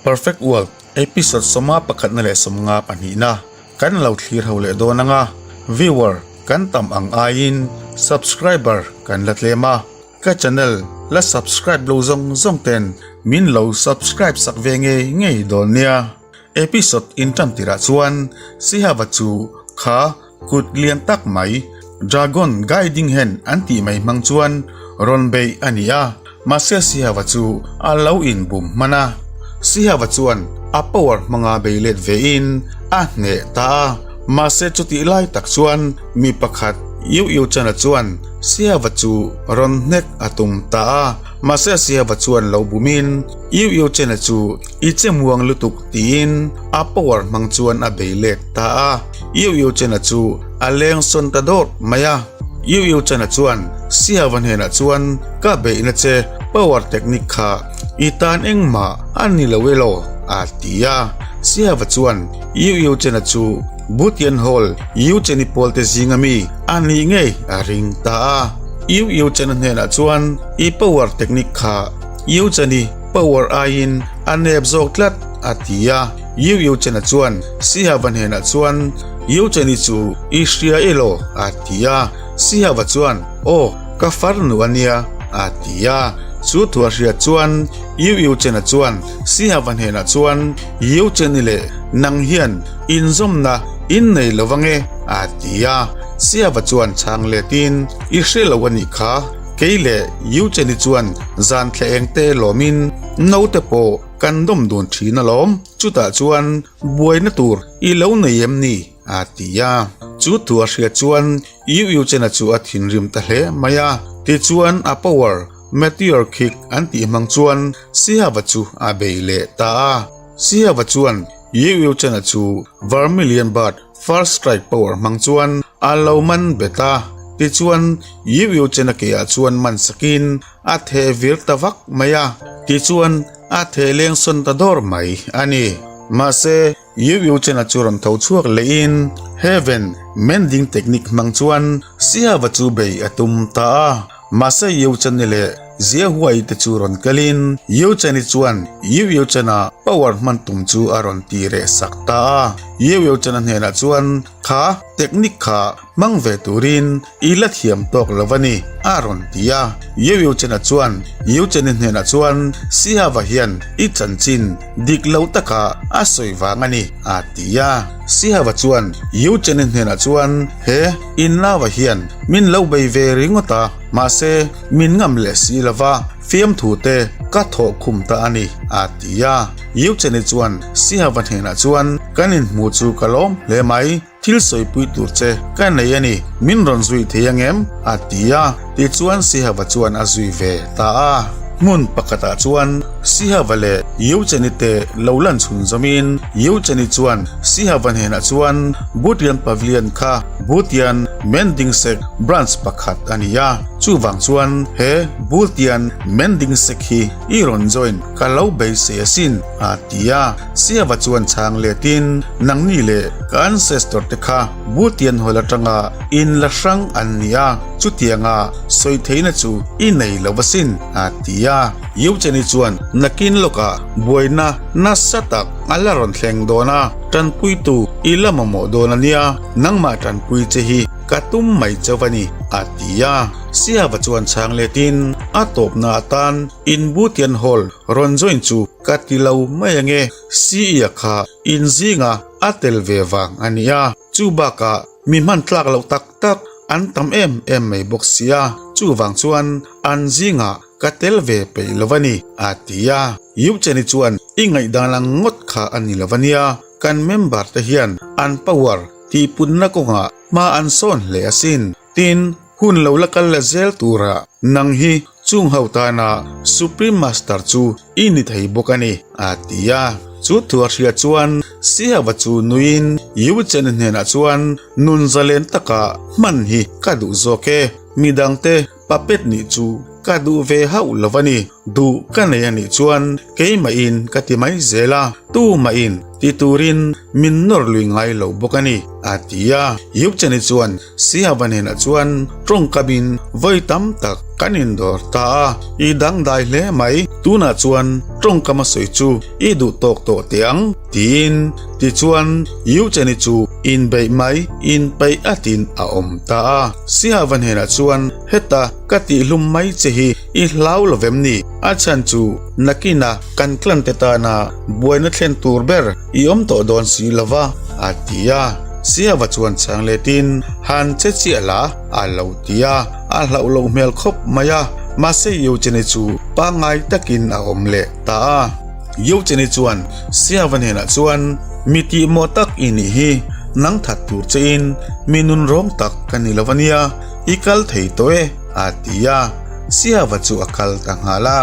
Perfect World episode sawma pakhatna leh sawmnga pahnihna kan lo thlir ho leh dawn anga, viewer kan tam ang aiin subscriber kan la tlem a, ka channel la subscribe lo zawng zawng ten min lo subscribe sak ve ngei ngei dawn nia. Episode intan tirah chuan Sihava chu kha Kut lian tak mai, Dragon Guiding Hand an tih mai hmang chuan rawn beih a ni a, mahse Sihava chu a lo inbum hman a. Sihava chuan a power hmanga bei let vein a hneh ta a, mahse chutih lai tak chuan mi pakhat Yu Yu Chana chuan Sihava chu rawn hnek a tum ta a, mahse Sihava chuan lo bumin Yu Yu Chana chu I che muang lutuk tiin a power hmang chuan a bei let ta a. Yu Yu Chena chu a leng sawn ta dawt mai a. Yu Yu Chena chuan Siava hnenah chuan ka beihna che power technique kha i tan engmah a ni lo elaw a ti a. Siava chuan Yu Yu Chena chu Butian Hall Yu Cheni pawlte zinga mi a nih ngei a ring ta a. Yu Yu Chena hnenah chuan i power technique kha Yu Cheni power aiin a nep zawk tlat a ti a. Yu Yu Chena chuan Sihava hnenah chuan, Yu Cheni chu i hria elaw? a ti a. Sihava chuan, Aw, ka farnu a nia, a ti a. Chu thu a hriat chuan Yu Yu Chena chuan Sihava hnenah chuan, Yu Cheni leh nang hian inzawmna in nei lo ange, a ti a. Sihava chuan chhang letin, I hre lo a nih kha, kei leh Yu Cheni chuan zan thla eng te lawmin naute pawh Kan dawm dun thin alawm, chutah chuan buaina tur i lo nei em ni? a ti a. Chu thu a hriat chuan Yu Yu Chena chu a thinrim ta hle mai a. Tichuan a power Meteor Kick an tih hmang chuan Sihava chu a bei leh ta a. Sihava chuan Yu Yu Chena chu Vermilion Bird First Strike power hmang chuan a lo man bet a. Tichuan Yu Yu Chena ke ah chuan man sakin A theh vir ta vak mai a, tichuan a theh leng sawn ta dawr mai a ni. Mahse, Yu Yu Chen-a chu rawn tho chhuak lehin Heaven Mending Technique hmang chuan Siava chu bei a tum ta a. Mahse Yu Chen-i leh Zia Huai te chu rawn kalin Yu Chen-i chuan Yu Yu Chen-a power hman tum chu a rawn ti reh sak ta a. Yu Yu Chen-a hnenah chuan kha technique kha Hmang ve turin i la thiam tawk lo a ni, a rawn ti a. Yeu Chena chuan Yu Cheni hnenah chuan Sihava hian i chanchin dik lo taka a sawi vang a ni, a ti a. Sihava chuan Yu Cheni hnenah chuan He innauva hian min lo bei ve ringawt a, mahse min ngam leh si lo va, fiamthu te ka thawh khum ta a ni, a ti a. Yu Cheni chuan Sihava hnenah chuan Kan inhmu chu ka lawm hle mai. Thil sawipui tur che ka nei a ni, min rawn zui thei ang em? a ti a, tichuan Sihava chuan a zui ve ta a. Hmun pakhatah chuan Sihava leh Eucheni te lo lan chhun zawmin Eucheni chuan Sihava hnenah chuan Butian Pavilion kha Butian Mendingsek Branch pakhat a ni a, chuvang chuan he Butian Mendingsek hi i rawn join ka lo beisei asin a ti a. Siava chuan chhang letin, Nangni leh ka ancestor te kha Butian Hall atanga in la hrang an ni a, chutianga sawi theihna chu i nei lo asin, a ti a. Eucheni chuan nakin lawkah buaina nasa tak a la rawn thleng dawn a, tanpuitu i la mamawh dawn a nia, nangmah tanpui che hi ka tum mai chauh a ni, a ti a. Siava chuan chhang letin, A tawpna atan in Butian Hall rawn join chu Ka ti lo mai ange, Sia kha in zinga a tel ve vang a nia, chu bakah mi hman tlak loh tak tak an tam em em mai bawk sia, chuvang chuan an zingah ka tel ve peih lo a ni, a ti a. Eucheni chuan i ngaihdan ang ngawt kha a ni lo a nia, kan member te hian an power tihpunna kawngah hma an sawn hle asin, Tin, hun lo la kal la zel turah nang hi chung ho tana Supreme Master chu i ni thei bawk a ni, a ti a. Chu thu a hria chuan Sihava chu nuiin Yuchen hnenah chuan nun zalen taka hman hi ka duh zawk e, midangte Puppet nih chu ka duh ve hauh lo a ni. Duh ka nei a nih chuan keimahin ka ti mai zel a, tumahin ti turin min nawr lui ngai lo bawk a ni, a ti a. Yukchani chuan Sihava hnenah chuan tawngkamin vawi tam tak. Kan indawr ta a, i dangdai hle mai. Tunah chuan tawngkam a sawi chu i duh tawk tawh teh ang, tiin tichuan Eucheni chu inbeih mai inpeih atin a awm ta a. Sihava hnenah chuan, Heta ka tihhlum mai che hi i hlau lo vem ni? A chhan chu nakina kan clan te tana buaina thlen tur ber i awm tawh dawn si lo va, a ti a. Sihava chuan chhang letin, Han che chiah la, a lo ti a. A hlauh loh hmel khawp mai a, mahse Eucheni chu pangngai takin a awm leh ta a. Eucheni chuan Siava hnenah chuan, Mi tihmawh tak i nih hi, nang that tur chein mi nunrawng tak ka ni lo ania, i kal thei tawh e, a ti a. Siava chu a kal ta nghal a.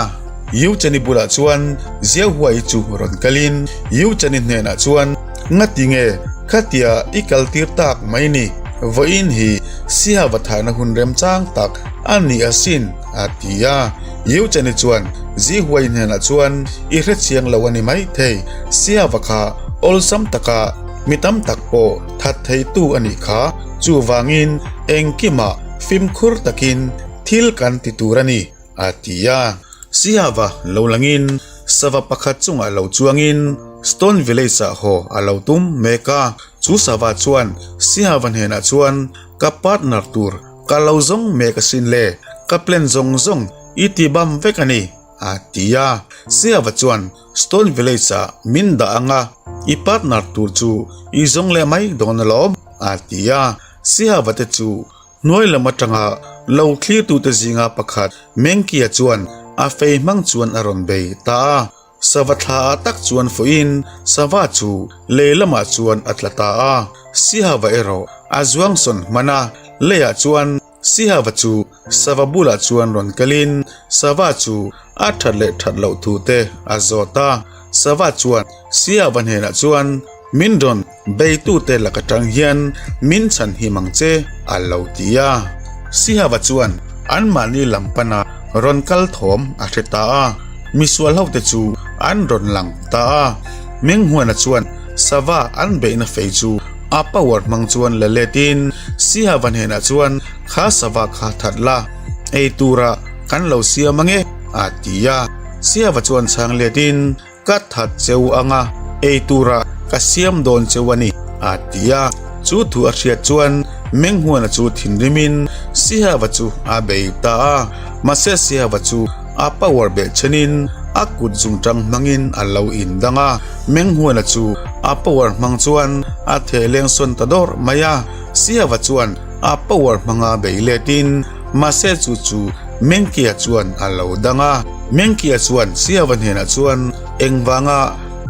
Eucheni bulah chuan Ziahuai chu rawn kalin Eucheni hnenah chuan, Ngati nge khatia i kal tir tak mai ni? Vawiin hi Siava thahna hun remchang tak a ni asin, a ti a. Eucheni chuan Zihuai hnenah chuan, I hrechiang lo a ni maithei, Siava kha awlsam taka mi tam tak pawh that theitu a nih kha, chuvangin engkimah fimkhur takin thil kan ti tur a ni, a ti a. Siava lo langin sava pakhat chungah lo chuangin Stone Village ah haw a lo tum mek a, chu sava chuan Siava hnenah chuan ka partner tur ka lo zawng mek asin le, ka plan zawng zawng i ti bam vek a ni a ti a. Siava chuan Stone Village ah min dah ang a, i partner tur chu i zawng leh mai dawn alawm a ti a. Siava te chu Hnuai lam atanga lo thlirtute zinga pakhat Mengkia chuan a fei hmang chuan a rawn bei ta a. Sava thla ah tak chuan fuihin sava chu lei lamah chuan a tla ta a. Sihava erawh a zuang sawn hman a, leiah chuan Sihava chu sava bulah chuan rawn kalin sava chu a that leh that loh thu te a zawt a. Sava chuan Sihava hnenah chuan min rawn Beitute lak atang hian min chhan him ang che, a lo ti a. Sihava chuan anmahni lam pana rawn kal thawm a hre ta a, misual hote chu an rawn lang ta a. Menghuana chuan sava an beihna fei chu a power hmang chuan la letin Sihava hnenah chuan kha sava kha that la, ei tura kan lo siam ange, a ti a. Sihava chuan chhang letin Ka that cheu anga ei tura ka siam dawn cheu a ni, a ti a. Chu thu a hriat chuan Menghuana chu thinrimin Sihava chu a bei ta a. Mahse Sihava chu a power belh chenin a kut zungtang hmangin a lo indang a. Menghuana chu a power hmang chuan a theh leng sawn ta dawrh mai a. Sihava chuan a power hmanga bei letin mahse chu chu Mengkia chuan a lo dang a. Mengkia chuan Siava hnenah chuan engvanga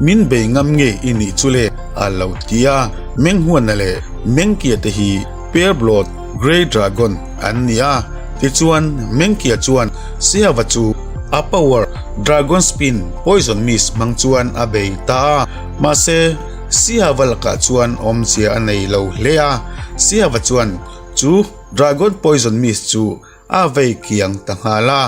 min bei ngam nge i nih chu le a lo ti a. Menghuana leh Mengkia te hi Pale Blood Grey Dragon an ni a. Tichuan Mengkia chuan Siava chu a power Dragon Spin Poison Mist hmang chuan a bei ta a. Mahse Siava lakah chuan awmzia a nei lo hle a. Siava chuan chu Dragon Poison Mist chu a vei kiang ta nghal a.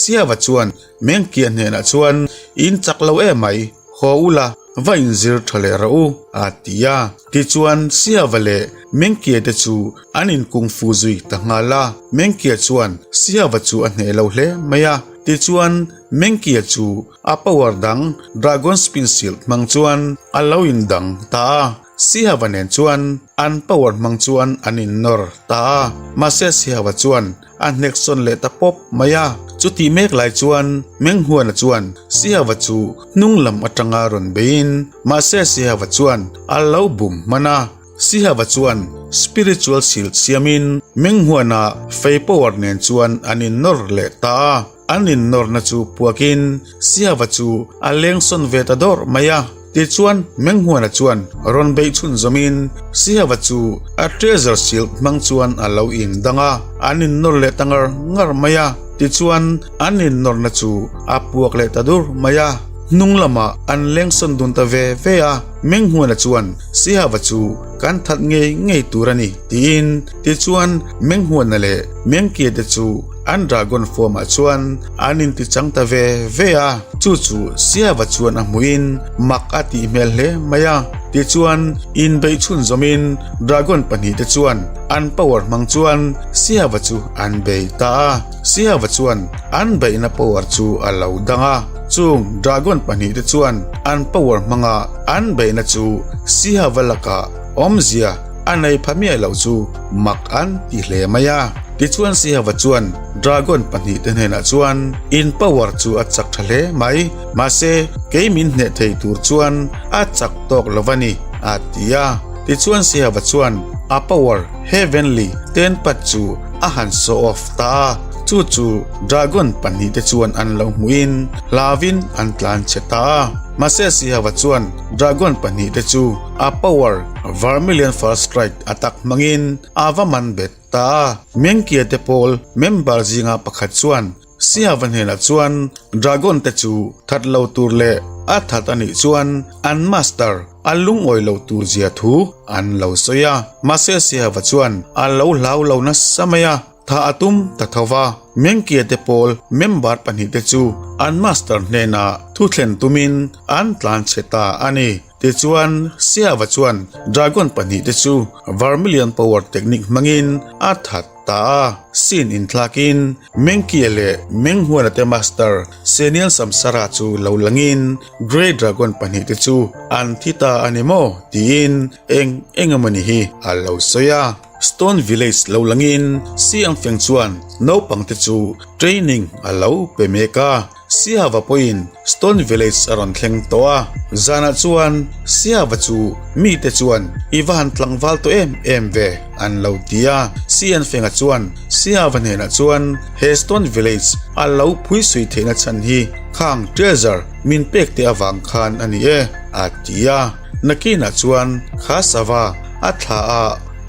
Siava chuan Mengkia hnenah chuan, In chak lo em mai, haw ula, va inzir tha leh rawh u, a ti a. Tichuan Siava leh Mengkia te chu an inkung fu zui ta nghal a. Mengkia chuan Siava chu a hneh lo hle mai a. Tichuan Mengkia chu a power dang Dragon Spin Shield hmang chuan a lo indang ta a. Sihava nen chuan an power hmang chuan an innawr ta a, mahse Sihava chuan a hnek sawn leh ta pawp mai a. Chutih mek lai chuan Menghuana chuan Sihava chu hnung lam atanga rawn beiin, mahse Sihava chuan a lo bum hman a. Sihava chuan spiritual shield siamin Menghuana fei power nen chuan an innawr leh ta a. An innawrna chu puakin Siava chu a leng sawn ve ta dawrh mai a. Tichuan Menghuana chuan rawn beih chhun zawmin Siava chu a treasure shield hmang chuan a lo indang a, an innawr leh ta ngar ngar mai a. Tichuan an innawrna chu a puak leh ta dur mai a. Hnung lamah an leng sawn dun ta ve ve a. Menghuana chuan Siava chu kan that ngei ngei tur a ni tiin tichuan Menghuana leh Mengkia te chu An dragon form ah chuan an inti chang ta ve ve a, chu chu Siava chuan a hmuhin mak a tih hmel hle mai a. Tichuan, inbeih chhunzawmin Dragon pahnihte chuan an power hmang chuan Siava chu an bei ta a. Siava chuan an beihna power chu a lo dang a. Chung Dragon pahnihte chuan an power hmanga an beihna chu Siava lakah awmzia a nei pha miah loh chu mak an ti hle mai a. Tichuan Siava chuan Dragon pahnihte hnenah chuan, In power chu a chak tha hle mai. Mahse, kei min hneh thei tur chuan a chak tawk lo a ni, a ti a. Tichuan Sihava chuan a power Heavenly Tenpat chu a han show off ta a, chu chu Dragon pahnihte chuan an lo hmuhin hlauvin an tlan chhe ta a. Mahse Sihava chuan Dragon pahnihte chu a power Vermilion First Strike attack hmangin a va man bet ta a. Mengkia te pawl member zinga pakhat chuan Siava hnenah chuan Dragon te chu that lo tur leh a that a nih chuan an master a lungawi lo tur zia thu an lo sawi a. Mahse Siava chuan a lo hlau lo nasa mai a, tha a tum ta tho va. Mengkia te pawl member pahnihte chu an master hnenah thu thlen tumin an tlan chhe ta a ni. Tichuan Siava chuan Dragon pahnihte chu Vermilion Power Technique hmangin a that ta a, scene inthlakin Mengkia leh Menghuana te master Senian Samsara chu lo langin Grey Dragon pahnihte chu an thi ta a ni maw tiin eng eng emawni hi a lo sawi a. Stone Village lo langin Siang Feng chuan naupangte chu training a lo pe mek a. Siava pawhin Stone Village a rawn thleng tawh a, zanah chuan Siava chu mite chuan i va han tlangval tawh em em ve an lo ti a. Sianfenga chuan Siava hnenah chuan he Stone Village a lo phuisui theihna chhan hi khang treasure min pek te avang khan a ni e a ti a. Nakinah chuan kha sava a thla a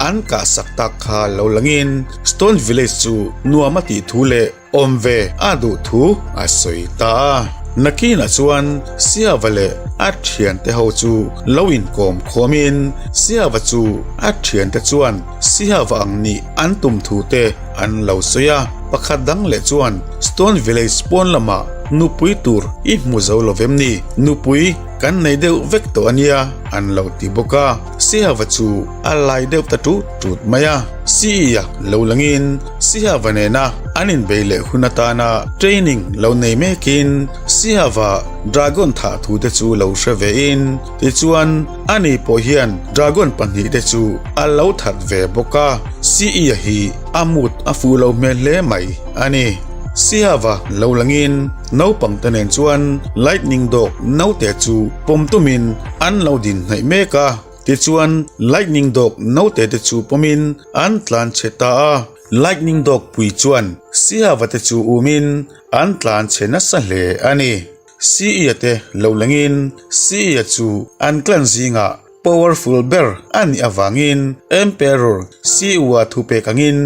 an kah sak tak kha lo langin Stone Village chu nuam a tih thu leh Awm ve a duh thu a sawi ta a. Nakinah chuan Siava leh a thiante ho chu lo inkawm khawmin Siava chu a thiante chuan Siava ang nih an tum thu te an lo sawi a. Pakhat dang leh chuan Stone Village pawn lamah nupui tur i hmu zo lo vem ni? Nupui kan nei deuh vek tawh a nia an lo ti bawk a. Siava chu a lai deuh ta tut tut mai a. Siia lo langin Sihava nena an inbei leh hun atana training lo nei mekin Sihava dragon thah thu te chu lo hre vein tichuan ani pawh hian dragon pahnihte chu a lo that ve bawk a, Siia hi a mut a fuh lo hmel hle mai a ni. Sihava lo langin naupang te nen chuan lightning dog naute chu pawm tumin an lo din hnaih mek a. Tichuan, Lightning Dog naute te chu pawmin an tlan chhe ta a. Lightning Dog pui chuan Siava te chu umin an tlan chhe nasa hle a ni. Siia te lo lengin Siia chu an clan zingah powerful ber a nih avangin Emperor Siua thupek angin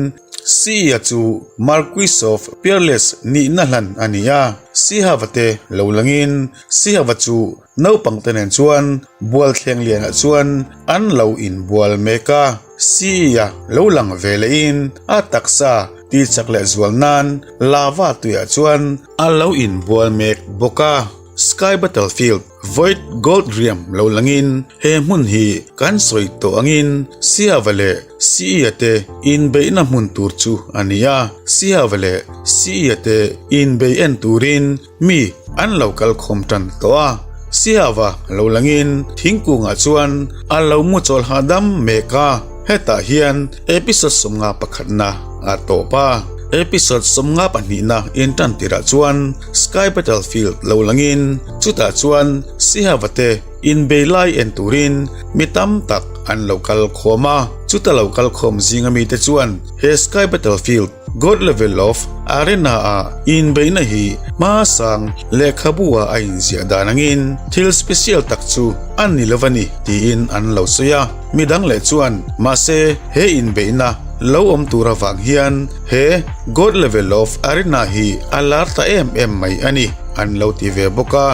Siia chu Marquis of Peerless nihna hlan a ni a. Sihava te lo langin Sihava chu Naupang te nen chuan bualthleng lianah chuan an lo inbual mek a, Sia lo lang ve lehin a taksa tichak leh zual nan lava tuiah chuan a lo inbual mek bawk a. Sky Battlefield Void Gold Realm lo langin he hmun hi kan sawi tawh angin Siava leh Sia te inbeihna hmun tur chu a ni a, Siava leh Sia te inbei en turin Mi an lo kal khawm tan tawh a, Siava lo langin thingkungah chuan a lo mu chawl hahdam mek a, hetah hian episode 50 pakhatna a tawp a. Episode 50 pahnihna intan tirah chuan Sky Battlefield lo langin chutah chuan Sihava te inbei lai en turin mi tam tak an lo kal khawm a, chuta lo kal khawm zinga mite chuan he Sky Battlefield God level of arena ah inbeihna hi hmasang lehkhabu ah a inziah dan angin thil special tak chu a ni lo a ni tiin an lo sawi a. Midang leh chuan mahse he inbeihna lo awm tur avang hian he God level of arena hi a lar ta em em mai a ni an lo ti ve bawk a.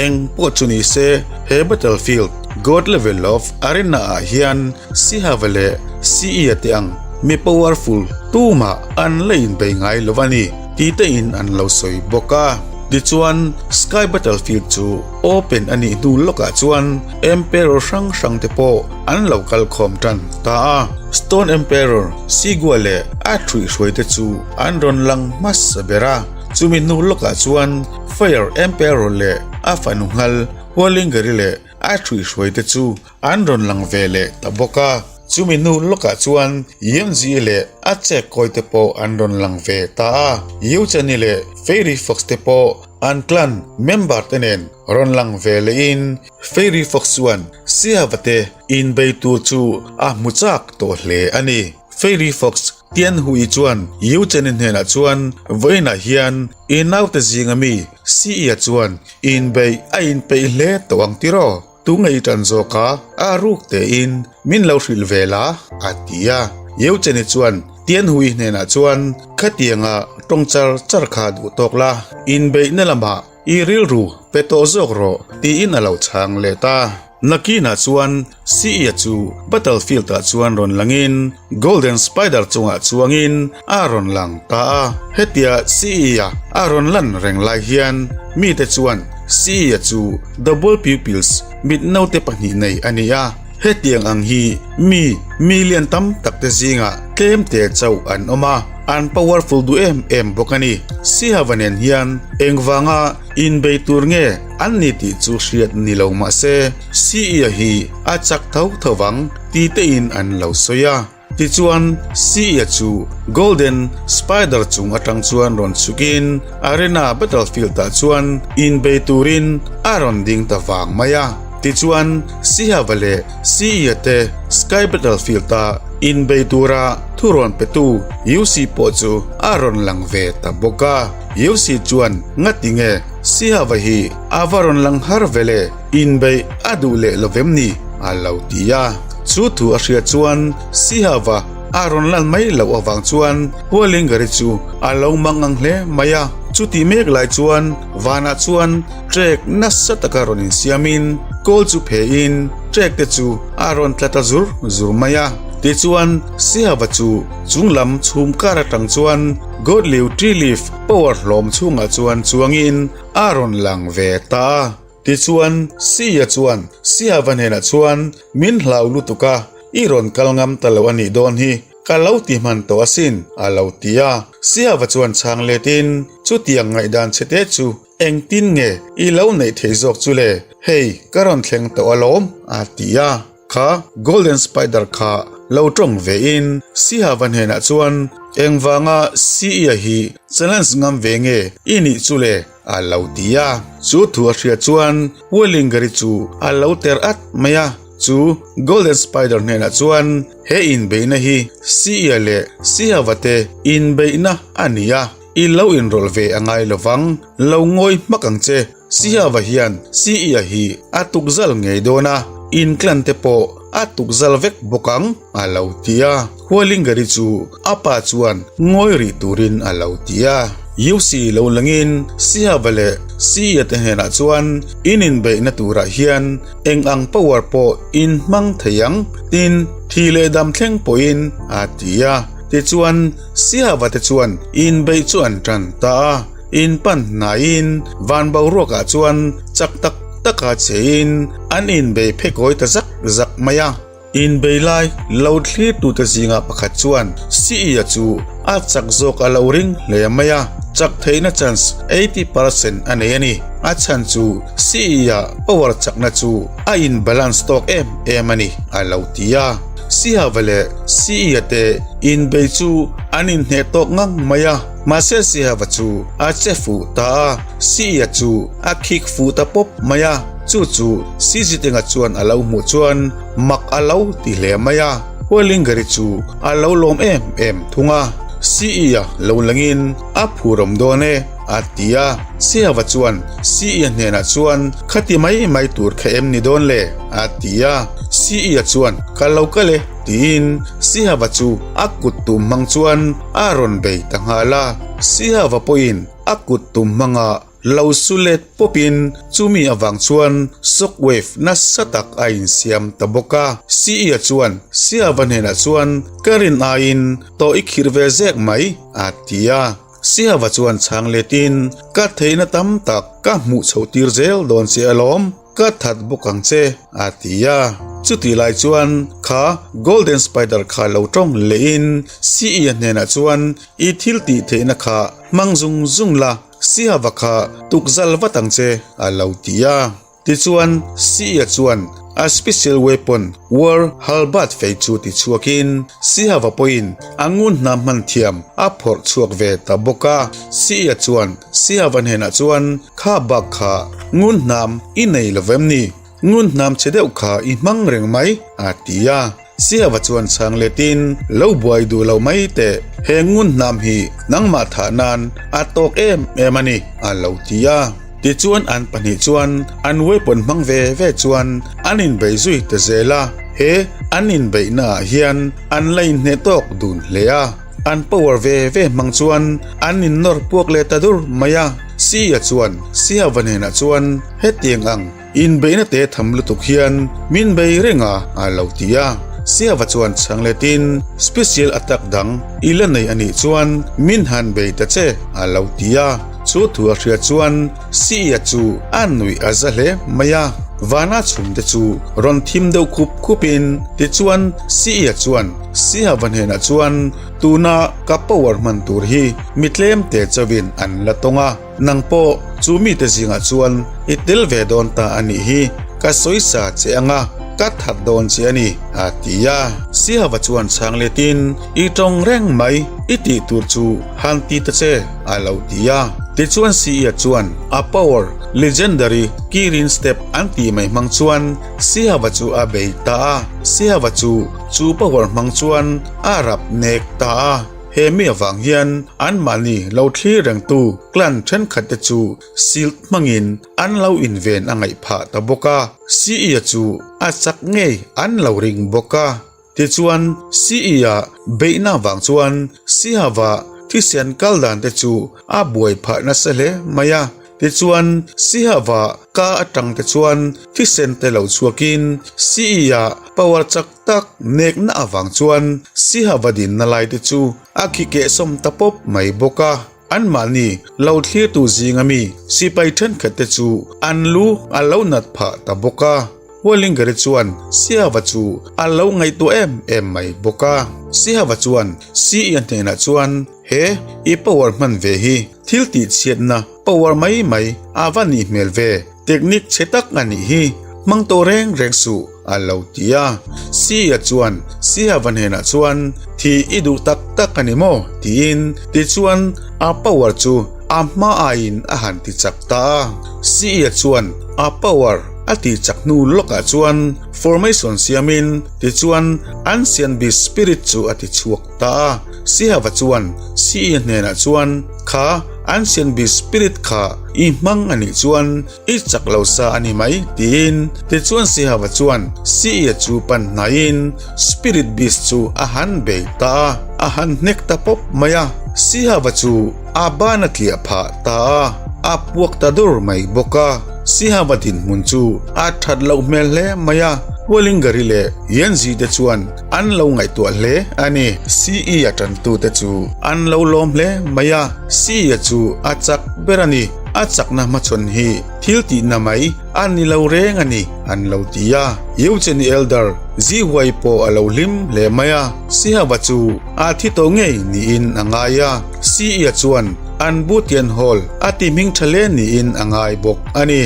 Eng pawh chu ni se he battlefield God level of arena ah hian Sihava leh Siia te ang mi powerful tumah an la inbei ngai lo a ni tih te in an lo sawi bawk a. Tichuan, Sky Battlefield chu open a nih hnu lawkah chuan Emperor hrang hrang te pawh an lo kal khawm tan ta a. Stone Emperor Sigua leh a ṭhuihhruai te chu an rawn lang hmasa ber a. Chumi hnu lawkah chuan Fire Emperor leh a fanu nghal Hualingari leh a ṭhuihhruai te chu an rawn lang ve leh ta bawk a. Chumi hnu lawkah chuan Yemzi leh a chek kawi te pawh an rawn lang ve ta a. Yuchani leh Fairy Fox te pawh an clan member te nen rawn lang ve lehin Fairy Fox chuan Siava te inbei tur chu a hmu chak tawh hle a ni. Fairy Fox Tianhui chuan Yuchani hnenah chuan vawiinah hian i naute zinga mi Siia chuan inbeih a inpeih hle tawh ang tiraw? Tunge i tan zawk a, a ruk tein min lo hrilh ve la, a ti a. Yeucheni chuan Tianhui hnenah chuan, Khatianga tawng char char kha duh tawk la, inbeihna lamah i rilru pe tawh zawk rawh, tiin a lo chhang let a. Nakinah chuan Siia chu battlefield-ah chuan rawn langin Golden Spider chungah chuangin a rawn lang ta a. Hetia Siia a rawn lan reng lai hian mite chuan Siia chu double pupils, mit naute pahnih nei a ni a. Hetiang ang hi mi million tam tak te zingah tlem te chauh an awm a, an powerful duh em em bawk a ni. Sihava nen hian engvanga inbei tur nge an ni tih chu hriat ni lo mah se, Siia hi a chak tho tho vang ti tein an lo sawi a. Tichuan, Siia chu Golden Spider chung atang chuan rawn chhukin Arena Battlefield-ah chuan inbei turin a rawn ding ta vang mai a. Tichuan, Sihava leh Siia te Sky Battlefield-a inbei tura thu rawn petu Yusi pawh chu a rawn lang ve ta bawk a. Yusi chuan, Ngati nge Sihava hi a va rawn lang har ve le? Inbeih a duh leh lo vem ni? a lo ti a. Chu thu a hriat chuan Sihava a rawn lan mai loh avang chuan Hualingari chu a lo mang ang hle mai a. Chutih mek lai chuan vanah chuan trek nasa taka rawn insiamin kawl chu phein trek te chu a rawn tla ta zur zur mai a. Tichuan Sihava chu chunglam chhum kar atang chuan Godliu Tree Leaf power hlawm chhungah chuan chuangin a rawn lang ve ta a. Tichuan, Sia chuan Siava hnenah chuan, Min hlau lutuk a, i rawn kal ngam ta lo a nih dawn hi, ka lo ti hman tawh asin, a lo ti a. Siava chuan chhang letin, Chutiang ngaihdan chhe te chu engtin nge i lo neih theih zawk chu le, hei ka rawn thleng tawh alawm, a ti a. Kha Golden Spider kha lo tawng ve in Sihava hnenah chuan, Engvanga Sia hi challenge ngam ve nge i nih chu le? a lo ti a. Chu thu a hriat chuan Wellingary chu a lo ter at mai a. Chu Golden Spider hnenah chuan, He inbeihna hi Sia leh Sihava te inbeihna a ni a, i lo inrawlh ve a ngai lovang, lo ngawi hmak ang che. Sihava hian Sia hi a tukzal ngei dawn a, inclan te pawh a tukzal vek bawk ang, a lo ti a. Hualingari chu a pa chuan ngawi rih turin a lo ti a. UC lo langin Sihava leh Sia te hnenah chuan in inbeihna turah hian eng ang power pawh in hmang thei ang, tin thi leh dam thleng pawhin a ti a. Tichuan Sihava te chuan inbeih chu an tan ta a. In pan hnaiin van boruakah chuan chak tak taka chein an inbei phekawi ta zak zak mai a. Inbei lai lo thlirtute zinga pakhat chuan Siia chu a chak zawk a lo ring hle mai a, chak theihna chance 80% a nei a ni. A chhan chu Siia power chakna chu a in balance tawk em em a ni, a lo ti a. Sihava leh Siia te inbei chu an inhneh tawk ngang mai a, mahse Sihava chu a che fuh ta a, Siia chu a khik fuh ta pawp mai a. Chu chu Sizitinga chuan a lo hmuh chuan mak a lo ti hle mai a, Hualingari chu a lo lawm em em thung a. Siia lo langin a phurawm dawn e a ti a. Siava chuan Siia hnenah chuan Khati mai mai tur kha em ni dawn le? a ti a. Siia chuan Ka lo kal e tiin Sihava chu a kut tum hmang chuan a rawn bei ta nghal a. Sihava pawhin a kut tum hmanga Lo su let pawpin chumi avang chuan shock wave nasa tak a insiam ta bawk a. Siia chuan Siava hnenah chuan ka rin aiin tawh i khirh ve zek mai a ti a. Siava chuan chhang letin, Ka theihna tam tak ka hmuh chhoh tir zel dawn che alawm, ka that bawk ang che, a ti a. Chutih lai chuan kha Golden Spider kha lo tawng lehin CE-a hnenah chuan, I thil tih theihna kha hmang zung zung la, Siava kha tukzal vat ang che, a lo ti a. Tichuan, Siia chuan a special weapon War Halberd fei chu ti chhuakin Sihava pawhin a ngun hna hman thiam a phawrh chhuak ve ta bawk a. Siia chuan Sihava hnenah chuan, Kha bak kha ngun hnam i nei lo vem ni? Ngun hnam chhe deuh kha i hmang reng mai, a ti a. Siava chuan chhang letin, Lo buai duh lo mai teh, he ngun hnam hi nangmah thah nan a tawk em em a ni, a lo ti a. Tichuan an pahnih chuan an weapon hmang ve ve chuan an inbei zui ta zel a, he an inbeihna ah hian an la inhneh tawk dun hle a. An power ve ve hmang chuan an innawr puak leh ta dur mai a. Sia chuan Siava hnenah chuan hetiang ang Inbeihna te tham lutuk hian min bei reng a, a lo ti a. Siava chuan chhang letin, Special attack dang i la nei a nih chuan min han bei ta che, a lo ti a. Chu thu a hriat chuan Sia chu a nuih a za hle mai a. Vana chhum te chu rawn thim deuh khup khupin tichuan Sia chuan Siava hnenah chuan, Tuna ka power hman tur hi mi tlem te chauhin an la tawng a. Nang pawh chu mite zingah chuan i tel ve dawn ta a nih hi, ka sawi sa che anga ka that dawn che a ni, a ti a. Siava chuan chhang letin, I tawng reng mai, i tih tur chu han ti ta che, a lo ti a. Tichuan Siia chuan a power legendary Kirin step an tih mai hmang chuan Siava chu a bei ta a. Siava chu chu power hmang chuan a rap nek ta a. He mi avang hian anmahni lo thlir rengtu clan thenkhatte chu silt hmangin an lo inven a ngaih phah ta bawk a, CE-a chu a chak ngei an lo ring bawk a. Tichuan, CE-a beihna avang chuan Sihava thisen kal dan te chu a buai phah nasa hle mai a. Tichuan, Sihava ka atang te chuan thisen te lo chhuakin CE-a power chak tak nekna avang chuan Sihava dinna lai te chu a khi kehsawm ta pawp mai bawk a. Anmahni lo thlirtu zinga mi sipai thenkhat te chu an lu a lo nat phah ta bawk a. Hualingari chuan Sihava chu a lo ngaihtuah em em mai bawk a. Sihava chuan Siia hnenah chuan he i power hman ve hi thil tihchhiatna power mai mai a va nih hmel ve. Technique chhe tak a nih hi, hmang tawh reng reng suh, a lo ti a. Sia chuan Siava hnenah chuan, Thi i duh tak tak a ni maw? tiin tichuan a power chu a hma aiin a han ti chak ta a. Sia chuan a power a tih chak hnu lawkah chuan formation siamin tichuan Ancient Beast Spirit chu a ti chhuak ta a. Sihava chuan Sia hnenah chuan, Kha Ancient Beast Spirit kha i hmang a nih chuan i chak lo sa a ni mai, tiin. Tichuan Sihava chuan Sia chu pan hnaiin Spirit Beast chu a han bei ta a, a han hnek ta pawp mai a. Sihava chu a ban a tliah phah ta a, a puak ta dur mai bawk a. Sihava dinhmun chu a that loh hmel hle mai a, Hualingari leh Yanzi te chuan an lo ngaihtuah hle a ni. CE a tantute chu an lo lawm hle mai a, CE chu a chak ber a ni. A chakna hmachhawn hi thil tihna mai a ni lo reng a ni, an lo ti a. Eugene Elder Zihuai pawh a lo hlim hle mai a, Sihava chu a thi tawh ngei niin a ngai a. CE chuan an Butian Hall a ti hming tha hle niin a ngai bawk a ni.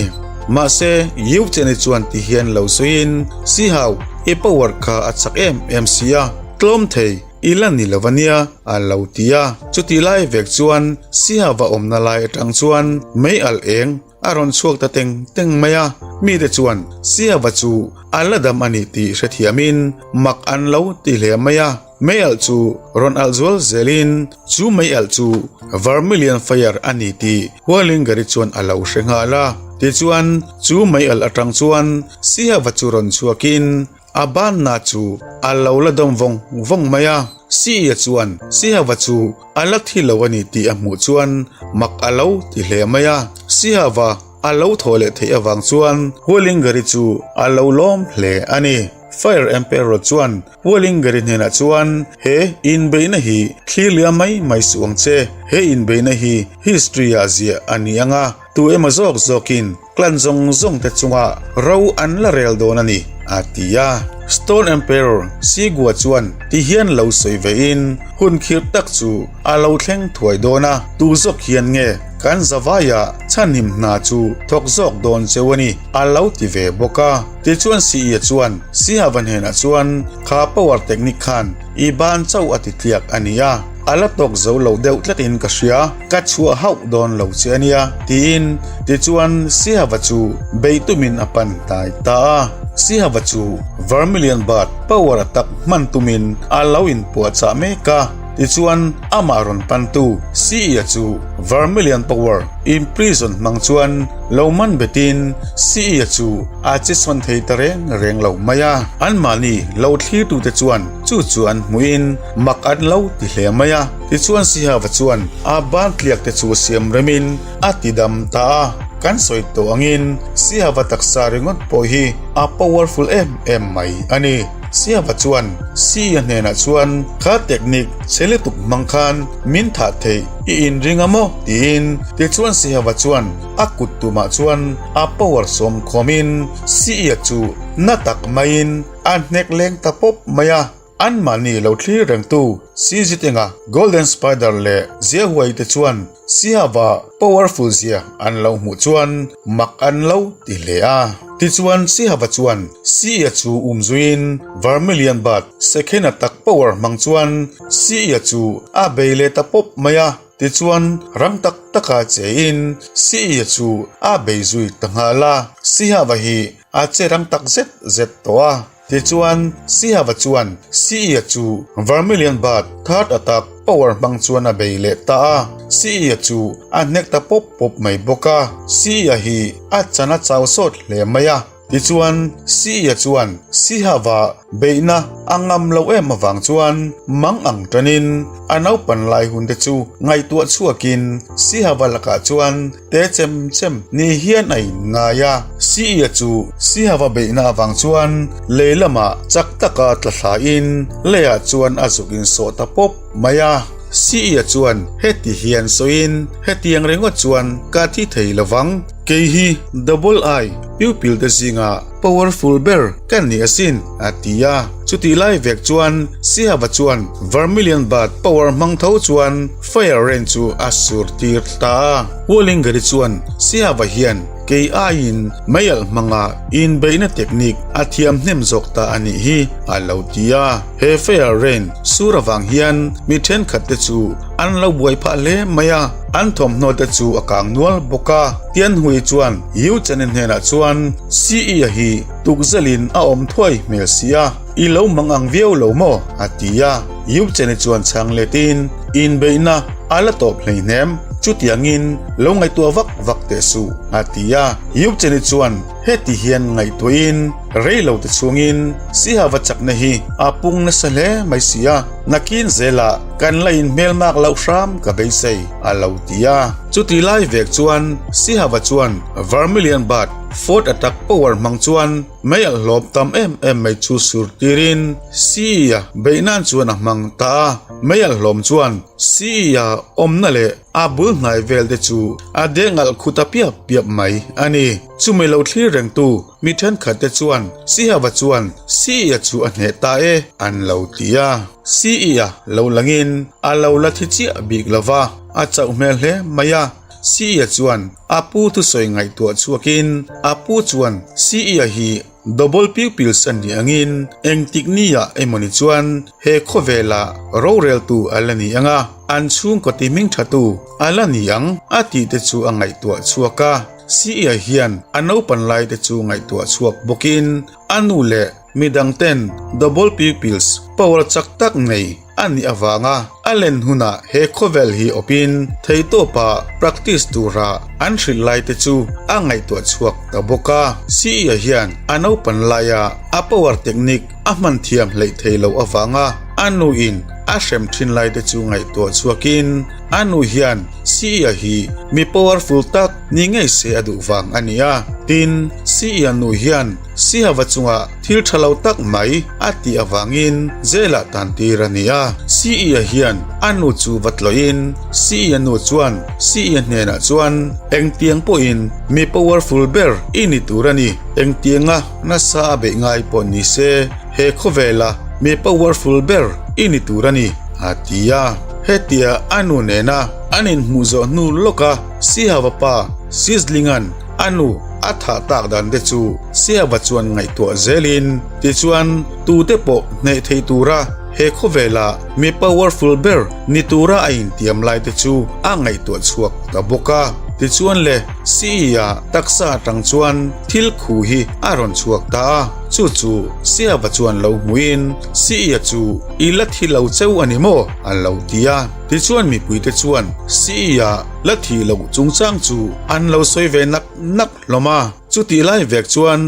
Mahse, Eugene chuan ti hian lo sawiin, Sihau, I power kha a chak em em si a, tlawm thei i la ni lo ania a lo ti a. Chutih lai vek chuan Sihava awmna lai atang chuan mei alh eng a rawn chhuak ta teng teng mai a. Mite chuan Sihava chu a la dam a ni tih hrethiamin mak an lo ti hle mai a. Mei alh chu rawn alh zual zelin chu mei alh chu Vermilion Fire a ni tih Hualingari chuan a lo hre nghal a. Tichuan chu mei alh atang chuan Sihava chu rawn chhuakin a banna chu a lo la dawm vawng vawng mai a. Siia chuan Sihava chu a la thi lo a ni tih a hmuh chuan mak a lo ti hle mai a. Sihava a lo thaw leh theih avang chuan Hualingari chu a lo lawm hle a ni. Fire Emperor chuan Wellingeri hnenah chuan, He inbeihna hi thlir liam mai mai suh ang che. He inbeihna hi history-ah ziah a ni ang a, tu emaw zawk zawkin clan zawng zawng te chunga ro an la rel dawn a ni, a ti a. Stone Emperor Sigua chuan ti hian lo sawi vein hun khirh tak chu a lo thleng thuai dawn a, tu zawk hian nge kan zavaiah chhanhim hna chu thawk zawk dawn cheu a ni, a lo ti ve bawk a. Tichuan CE chuan Sihava hnenah chuan kha power technique khan i ban chauh a ti tliak a ni a, a la tawk zo lo deuh tlatin ka hria, ka chhuah hauh dawn lo che a nia, tiin tichuan Sihava chu beih tumin a pan hnai ta a. Sihava chu Vermilion Bird power attack hman tumin a lo inpuahchah mek a, tichuan amah rawn pantu CE chu Vermilion power imprison hmang chuan lo man betin CE chu a che sawn thei ta reng reng lo mai a. Anmahni lo thlirtute chuan chu chu an hmuhin mak an lo ti hle mai a. Tichuan Sihava chuan a ban tliak te chu siam remin a ti dam ta a. Kan sawi tawh angin Sihava taksa ringawt pawh hi a powerful em em mai a ni. Sihava chuan CE hnenah chuan kha technique chhe lutuk hmang khan min thah theih i inring a maw? tiin. Tichuan Sihava chuan a kut tumah chuan a power sawm khawmin Siia chu na tak maiin a hnek leng ta pawp mai a. Anmahni lo thlir rengtu Sizitinga, Golden Spider leh Ziahuai te chuan Sihava powerful zia an lo hmuh chuan mak an lo ti hle a. Tichuan Sihava chuan Siia chu um zuiin Vermilion Bird Sekhena tak power hmang chuan Siia chu a bei leh ta pawp mai a. Tichuan rang tak taka chein Siia chu a bei zui ta nghal a, Sihava hi a che rang tak zet zet tawh a. Tichuan Sihava chuan Siia chu Vermilion Bird third attack power hmang chuan a bei leh ta a, Siia chu a hnek ta pawp pawp mai bawk a. Siia hi a chan a chau sawt hle mai a. Tichuan, Siia chuan Sihava beihna a ngam lo em avang chuan mang ang tanin a naupan lai hun te chu ngaihtuah chhuakin Sihava lakah chuan te chem chem ni hian a inngai a. Siia chu Sihava beihna avang chuan lei lamah chak taka tla thlain leiah chuan a zuk insawh ta pawp mai a. Siia chuan heti hian sawiin, Hetiang ringawt chuan ka thi thei lovang. Kei hi Double I pupil te zinga powerful ber ka ni asin, a ti a. Chutih lai vek chuan Sihava chuan Vermilion Bird power hmang tho chuan Fire Rain chu a sur tir ta a. Wallingeri chuan Sihava hian kei aiin meialh hmanga inbeihna technique a thiam hnem zawk ta a nih hi, a lo ti a. He Fire Rain sur avang hian mi thenkhat te chu an lo buai phah hle mai a, an thawmhnaw te chu a kang nual bawk a. Tianhui chuan Yu Chani hnenah chuan CE-a hi tukzelin a awm thuai hmel si a, i lo mang ang viau lo maw? a ti a. Yu Chani chuan chhang letin, Inbeihna a la tawp hleihnem, chutiangin lo ngaihtuah vak vak teh suh, a ti a. Yu Chani chuan heti hian ngaihtuahin rei lo te chhungin Sihava chakna hi a pung nasa hle mai si a, nakin zelah kan la inhmelmak loh hram ka beisei, a lo ti a. Chuti lai vek chuan Sihava chuan Vermilion Bird Fourth Attack Power hmang chuan mei alh hlawm tam em em mai chu sur tirin Sea-a beih nan chuan a hmang ta a. Mei alh hlawm chuan Sea-a awmna leh a bul hnai vel te chu a deng alh khut a piap piap mai a ni. Chumi lo thlir rengtu mi thenkhat te chuan Sihava chuan Sea-a chu a hneh ta e an lo ti a. Sea-a lo langin a lo la thi chiah bik lo va. A chauh hmel hle mai a, Siia chuan a pu thusawi ngaihtuah chhuakin a pu chuan Siia hi double pupils a nih angin engtik niah emawni chuan he khawvela roreltu a la ni ang a, an chhungkaw ti hmingthatu a la ni ang a tih te chu a ngaihtuah chhuak a. Siia hian a naupan lai te chu ngaihtuah chhuak bawkin a nu leh midang ten double pupils power chak tak nei a nih avanga a len hunah he khawvel hi awpin theihtawpa practice tura an hrilh lai te chu a ngaihtuah chhuak ta bawk a. CE-a hian a naupan laia a power technique a hman thiam hleih thei loh avanga a nuin a. a hrem thin lai te chu ngaihtuah chhuakin a nu hian Sia hi mi powerful tak ni ngei se a duh vang a ni a. Tin, Sia nu hian Sihava chunga thil tha lo tak mai a tih avangin jail ah tan tir a ni a. Sia hian a nu chu va tlawhin Sia nu chuan Sia hnenah chuan engtiang pawhin mi powerful ber i ni tur a ni, engtianga nasa a beih ngai pawh ni se he khawvela mi powerful ber i ni tur a ni, a ti a. Hetia a nu nena an inhmuh zawh hnu lawka Sihava pa Sizlinga'n a nu a thah tak dan te chu Sihava chuan ngaihtuah zelin tichuan tute pawh hneh thei tura he khawvela mi powerful ber ni tura a intiam lai te chu a ngaihtuah chhuak ta bawk a. Tichuan le Sia taksa atang chuan thil khu hi a rawn chhuak ta a, chu chu Siava chuan lo hmuin Sia chu i la thi lo cheu a ni maw? a lo ti a. Tichuan mipuite chuan Sia la thi loh chungchang chu an lo sawi ve nak nak hlawm a. Chutih lai vek chuan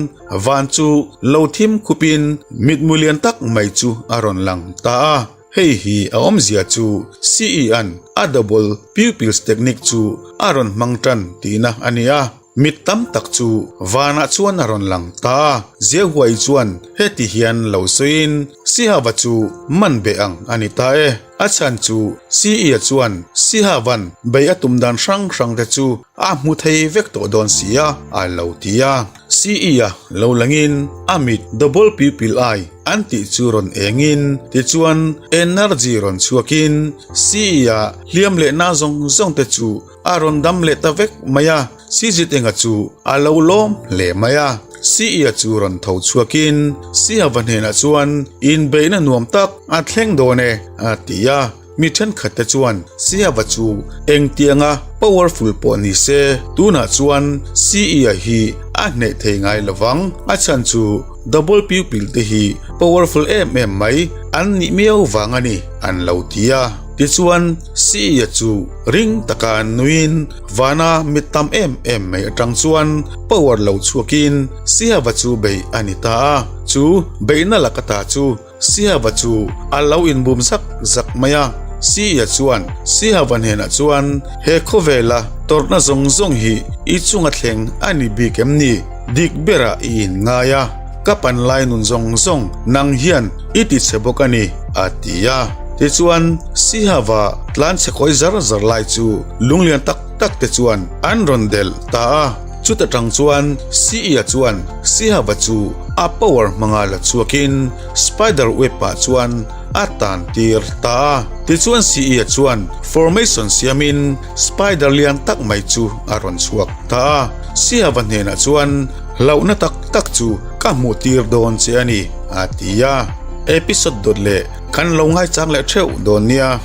van chu lo thim khupin mitmu lian tak mai chu a rawn lang ta a. Hei hi a awmzia chu CE-a'n a double pupils technique chu a rawn hmang tan tihna a ni a. Mit tam tak chu vanah chuan a rawn lang ta a. Ziahuai chuan heti hian lo sawiin Sihava chu man beh ang a ni ta e. A chhan chu CE-a chuan Sihava'n bei a tum dan hrang hrang te chu a hmu thei vek tawh dawn si a, a lo ti a. CE-a lo langin a mit double pupil eye an tih chu rawn engin tichuan energy rawn chhuakin CE-a hliam leh na zawng zawng te chu a rawn dam leh ta vek mai a. Sizitenga chu a lo lawm hle mai a. CE-a chu rawn tho chhuakin Sihava hnenah chuan inbeihna nuam tak a thleng dawn e a ti a. Mi thenkhat te chuan Sihava chu engtianga powerful pawh ni se tunah chuan CE-a hi a hneh thei ngai lovang. A chhan chu double pupil te hi powerful em em mai an nih miau vang a ni an lo ti a. Tichuan CE-a chu ring taka nuiin vana mit tam em em mai atang chuan power lo chhuakin Sihava chu beih a ni ta a. Chu beihna laka ta chu Sihava chu a lo inbum zak zak mai a. Siia chuan Sihava hnenah chuan, He khawvela tawrhna zawng zawng hi i chunga thleng a ni bik em ni? Dik berah i inngai a, ka panlai nun zawng zawng nang hian i ti chhe bawk a ni, a ti a. Tichuan, Sihava tlan chhe kawi zar zar lai chu lunglian tak tak te chuan an rawn delh ta a. Chuta tang chuan Siia chuan Sihava chu a power hmanga la chhuakin spider web ah chuan a tan tir ta a. Tichuan Siia chuan formation siamin spider lian tak mai chu a rawn chhuak ta a. Sihava hnenah chuan hlauhna tak tak chu ka hmuh tir dawn che a ni a ti a. Episode dawt leh kan lo ngaichang leh theuh dawn nia.